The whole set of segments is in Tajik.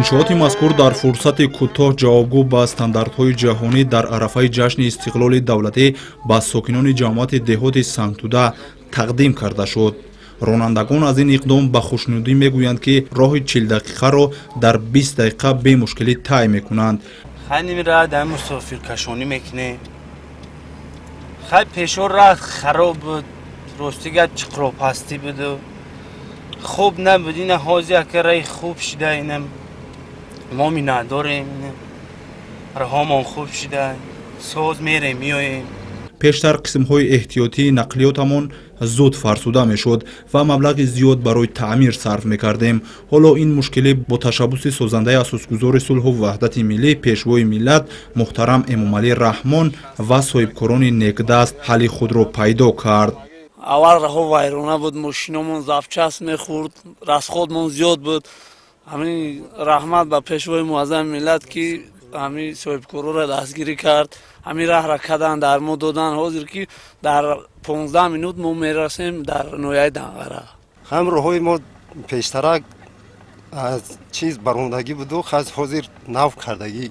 Иншооти мазкур дар фурсати кӯтоҳ, ҷавобгӯ ба стандартҳои ҷаҳонӣ, дар арафаи ҷашни истиқлоли давлатӣ ба сокинони ҷамоати деҳоти Сангтуда тақдим карда шуд. Ронандагон аз ин иқдом ба хушнудӣ мегӯянд, ки роҳи 40 дақиқаро дар 20 дақиқа бемушкилӣ тай мекунанд. Хай, нимира дар мусофиркашонӣ мекунем. Хай, пешо раҳ хароб буд, рости гап, чиқропастӣ буду хуб набуд. Ина ҳозир ака раи хуб шида, ина мо миннатдорем, раҳомон хуб шида, соз мерем, меоем. Пештар қисмҳои эҳтиётии нақлиётамон зуд фарсуда мешуд ва маблағи зиёд барои таъмир сарф мекардем. Ҳоло ин мушкилӣ бо ташаббуси созандаи асосгузори сулҳу ваҳдати миллӣ, Пешвои миллат муҳтарам Эмомалӣ Раҳмон ва соҳибкорони некдаст ҳалли худро пайдо кард. Аввал раҳо вайрона буд, мошиномон запчасть мехӯрд, расход мон зиёд буд. Ҳамин раҳмат ба Пешвои муаззами миллат, ки ҳамин соҳибкорора дастгирӣ кард, ҳамин раҳра кадан, дар мо додан. Ҳозир ки дар 15 минут мо мерасем дар ноҳияи Данғара. Ҳам роҳҳои мо пештарак аз чиз барондагӣ буду, ҳозир нав кардагӣ,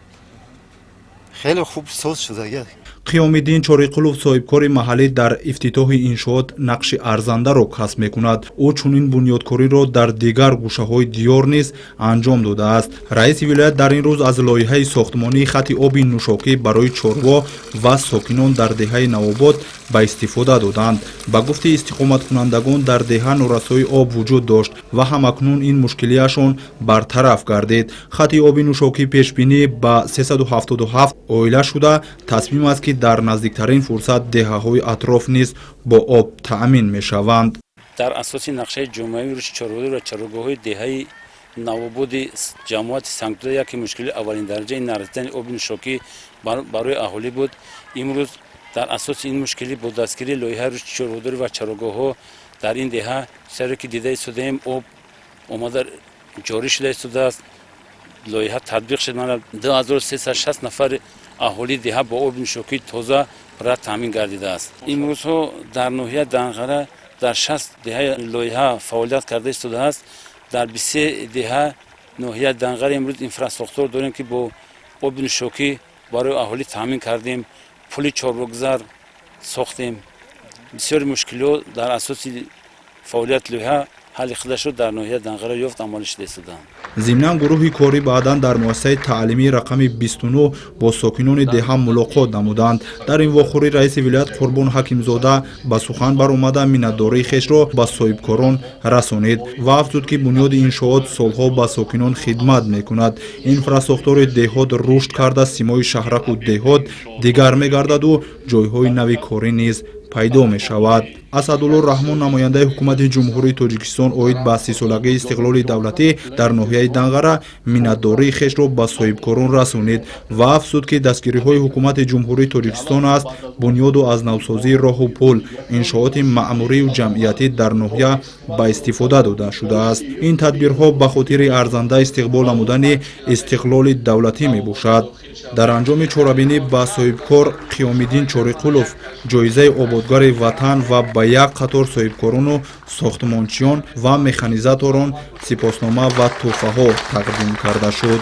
хеле хуб соз шудагӣ. Қиёмиддин Чориқулов, соҳибкори маҳаллӣ, дар ифтитоҳи иншоот нақши арзандаро касб мекунад. Ӯ чунин бунёдкориро дар дигар гӯшаҳои диёр низ анҷом додааст. Раиси вилоят дар ин рӯз аз лоиҳаи сохтмонии хати оби нӯшокӣ барои чорво ва сокинон дар деҳаи Навобод ба истифода доданд. Ба гуфти истиқоматкунандагон, дар деҳа норасоии об вуҷуд дошт ва ҳамакнун ин мушкилиашон бартараф гардид. Хати оби нӯшокӣ пешбинӣ ба 377 оила шуда, тасмим аст, ки дар наздиктарин фурсат деҳаҳои атроф низ бо об таъмин мешаванд. Дар асоси нақшаи ҷомеаи рушди чорводорӣ ва чарогоҳҳои деҳаи Навободи ҷамоати Сангтуда яке мушкили аввалиндараҷаи нарасидани оби нӯшокӣ барои аҳолӣ буд. Имрӯз дар асоси ин мушкилӣ бо дастгирии лоиҳаи рушди чорводорӣ ва чарогоҳҳо дар ин деҳа, саре ки дида истодаем, об омада ҷорӣ шуда истодааст. Лоиҳа татбиқ шуд, мана 2360 нафари аҳолии деҳа бо оби нӯшокии тоза пурра таъмин гардидааст. Имрӯзҳо дар ноҳияи Данғара дар 60 деҳа лоиҳа фаъолият карда истодааст. Дар 23 деҳа ноҳияи Данғара имрӯз инфрасохтор дорем, ки бо оби нӯшокӣ барои аҳолӣ таъмин кардем, пули чорвогузар сохтем. Бисёри мушкилиҳо дар асоси фаъолияти лоиҳа ҳалли худашро дар ноҳияи Данғара ёфт, амалӣ шуда истодаанд. Зимнан, гурӯҳи корӣ баъдан дар муассисаи таълимии рақами 29 бо сокинони деҳа мулоқот намуданд. Дар ин вохӯрӣ раиси вилоят Қурбон Ҳакимзода ба сухан баромада, миннатдории хешро ба соҳибкорон расонид ва афзуд, ки бунёди иншоот солҳо ба сокинон хидмат мекунад. Инфрасохтори деҳот рушд карда, симои шаҳраку деҳот дигар мегардаду ҷойҳои нави корӣ низ пайдо мешавад. Асадулло Раҳмон, намояндаи ҳукумати Ҷумҳурии Тоҷикистон оид ба 30-солагии истиқлоли давлатӣ дар ноҳияи Данғара, миннатдории хешро ба соҳибкорон расонид ва афзуд, ки дастгириҳои ҳукумати Ҷумҳурии Тоҷикистон аст, бунёду аз навсозии роҳу пул, иншооти маъмурию ҷамъиятӣ дар ноҳия ба истифода дода шудааст. Ин тадбирҳо ба хотири арзанда истиқбол намудани истиқлоли давлатӣ мебошад. Дар анҷоми чорабинӣ ба соҳибкор Қиёмиддин Чориқулов ҷоизаи «Ободгари ватан» ва ба як қатор соҳибкорону сохтмончиён ва механизаторон сипоснома ва тӯҳфаҳо тақдим карда шуд.